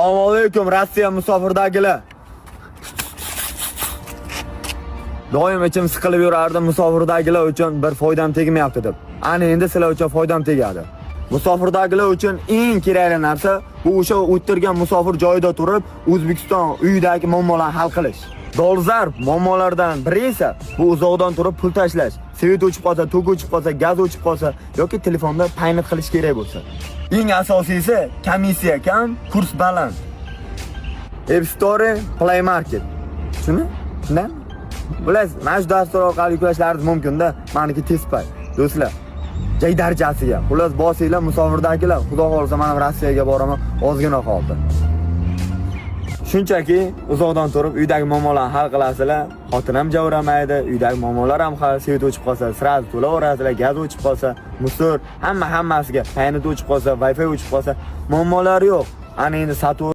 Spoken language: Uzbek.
Assalomu alaykum, Rossiya musofirdagilar. Doim ichim siqilib yurardi, musofirdagilar uchun bir foydam tegmayapti deb. Ana endi sizlar uchun foydam tegadi. Musofirdagilar uchun eng kerakli narsa bu o'sha o'tirgan musofir joyida turib, O'zbekiston uyidagi muammolarni hal qilish. Dolzarb muammolardan biri esa bu uzoqdan turib pul tashlash. Svet o'chib qolsa, tok o'chib qolsa, gaz o'chib qolsa yoki telefonda paynet qilish kerak bo'lsa. Eng asosiysi komissiya kam, kurs baland. App Store, Play Market. Shuni? Shundaymi? Bilasiz, mana shu dastur orqali yuklashlaringiz mumkin-da. Meniki tezpay. Do'stlar, jay darajasiga. Xullas, bosinglar musofirdagilar. Xudo xohlasa, men ham Rossiyaga boraman, ozgina qoldi. Shunchaki uzoqdan turib uydagi muammolarni hal qilasizlar, xotin ham javramaydi, uydagi muammolar ham hal, svet o'chib qolsa, сразу to'laverasizlar, gaz o'chib qolsa, musor, hamma hammasiga, paynet o'chib qolsa, Wi-Fi o'chib qolsa, muammolar yo'q. Ana endi satuv